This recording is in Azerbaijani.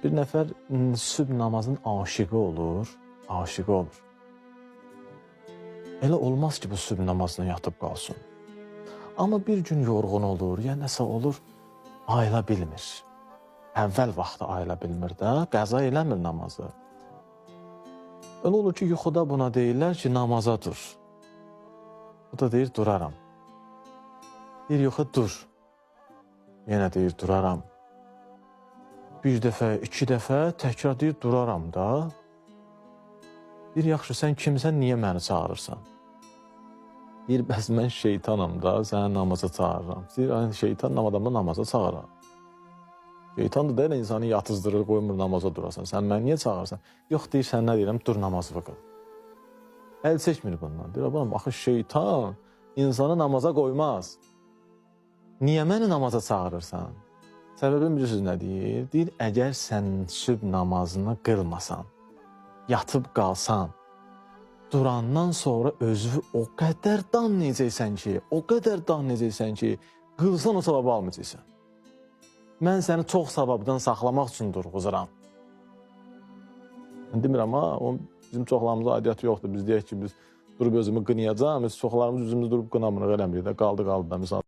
Bir nəfər sübh namazının aşiqi olur, aşiqi olur. Elə olmaz ki, bu sübh namazına yatıb qalsın. Amma bir gün yorğun olur, ya nəsə olur, ayıla bilmir. Əvvəl vaxtı ayıla bilmir də, qəza eləmir namazı. Elə olur ki, yuxuda buna deyirlər ki, namaza dur. O da deyir, duraram. Deyir, yox, dur. Yenə deyir, duraram. Bir dəfə, iki dəfə təkrar deyir, duraram da. Deyir, yaxşı, sən kimsən, niyə məni çağırırsan? Deyir, bəs mən şeytanam da, səni namaza çağırıram. Deyir, ay, şeytan adamı namaza çağırar. Şeytan da elə insanı yatızdırır, qoymur namaza durasan. Sən məni niyə çağırırsan? Yox, deyir, sən nə deyirəm, dur namazı qıl. Əl çəkmir bundan. Deyir, adam, axı şeytan insanı namaza qoymaz. Niyə məni namaza çağırırsan? Səbəbin bilirsiniz nə deyir? Deyir, əgər sən sübh namazını qılmasan, yatıb qalsan, durandan sonra özünü o qədər danlayacaqsan ki, o qədər danlayacaqsan ki, qılsan o savabı almayacaqsan. Mən səni çox savabdan saxlamaq üçün durğuzuram. Mən demirəm ha, o bizim çoxlarımızın aidiyyatı yoxdur. Biz deyək ki, biz durub özümü qınayacağam. Biz çoxlarımız özümüzü durub qınamırıq, eləmirik də. Qaldı, qaldı da misal.